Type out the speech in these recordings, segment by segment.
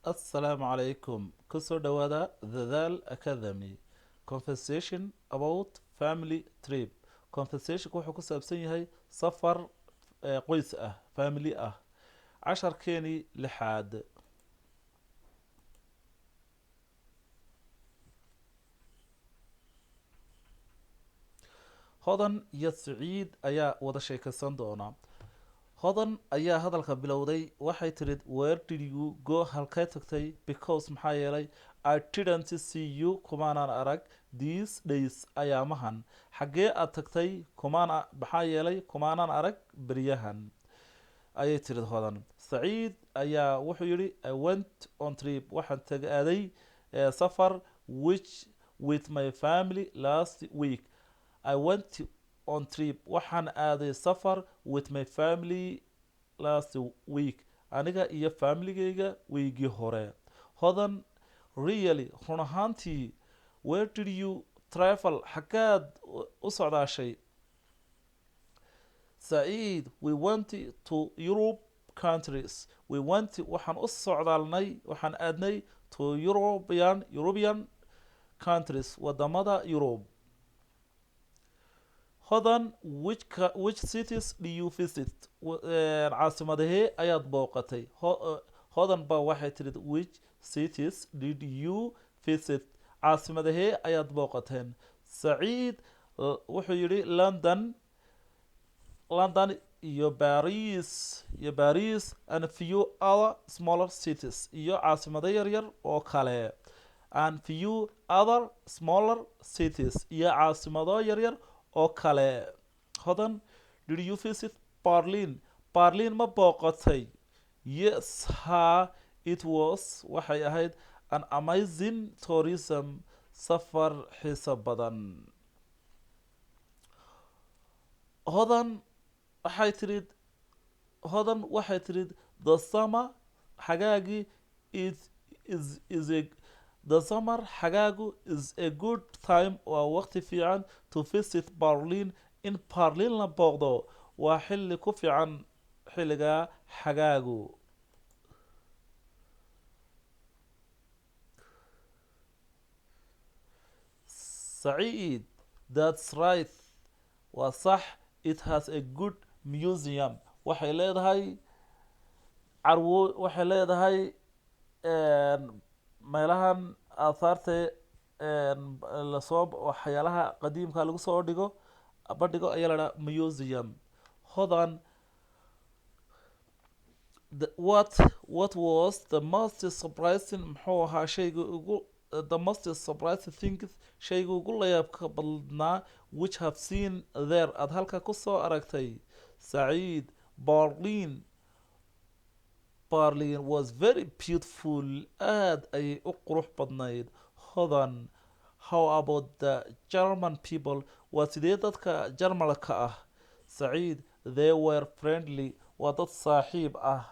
Assalaamu calaykum. Kusoo dhawaada Dadaal Academy. Conversation about family trip. Conversationku wuxuu ku saabsan yahay safar qoys ah, family ah. Casharkeenii lixaad. Hodan iyo Siciid ayaa wada sheekaysan doona. Hodan ayaa hadalka bilowday. Waxay tirid, "Where did you go?" Halkee tagtay? "Because," maxaa yeelay, "I didn't see you," kumaanaan arag, "these days," ayaamahan. Xaggee aad tagtay? Kumaan, maxaa yeelay kumaanaan arag beryahan, ayay tirid Hodan. Saciid ayaa wuxuu yidhi, "I went on trip," waxaan tag aaday safar, "which with my family last week." I went on trip, waxaan aaday safar, "with my family last week," aniga iyo familigayga wiigii hore. Hodan, "Really?" Run ahaantii. "Where did you travel?" Xaggaad u socdaashay? Saciid, "We went to Europe countries." We went, waxaan u socdaalnay, waxaan aadnay, "to European countries," wadamada Europe. Hodan, Which cities do you visit?" Caasimadahee ayaad booqatay? Hodan ba waxay tirid, "Which cities did you visit?" Caasimadahee ayaad booqateen? Saciid wuxuu yidhi, London iyo Paris and few other smaller cities, iyo caasimado yaryar oo kale, "and few other smaller cities," iyo caasimado yaryar oo kale. Hodan, "Did you visit Berlin?" Berlin ma booqatay? "Yes," ha. "It was," waxay ahayd, "an amazing tourism," safar xiiso badan. Hodan waxay tirid, "The summer," xagaagii, it is a the summer, xagaagu, "is a good time," waa waqti fiican, "to visit Berlin," in Berlin la booqdo waa xilli ku fiican xilliga xagaagu. Saciid, "That's right," waa sax. "It has a good museum," waxay leedahay carwo, waxay leedahay meelahan aahaarta lasoo, waxyaalaha qadiimka lagu soo dhigo, bandhigo ayaa la dhaha museum. Hodan, What was the most surprising," muxuu ahaa shayga ugu, "the most surprising thing," shayga ugu layaabka badnaa, "which have seen there," aada halka kusoo aragtay? Saciid, Berlin was very beautiful," aad ayay u qurux badnayd. Hodan, "How about the German people?" Waa sidee dadka Jarmalka ah? Saciid, "They were friendly," waa dad saaxiib ah.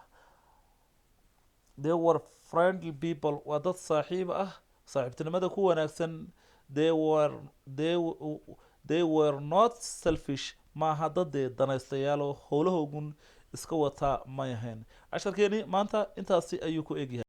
"They were friendly people," waa dad saaxiib ah, saaxiibtinimada ku wanaagsan. They were not selfish, maaha dadee danaystayaal oo howlahoogun iska wataa may ahayn. Casharkeeni maanta intaasi ayuu ku egyahay.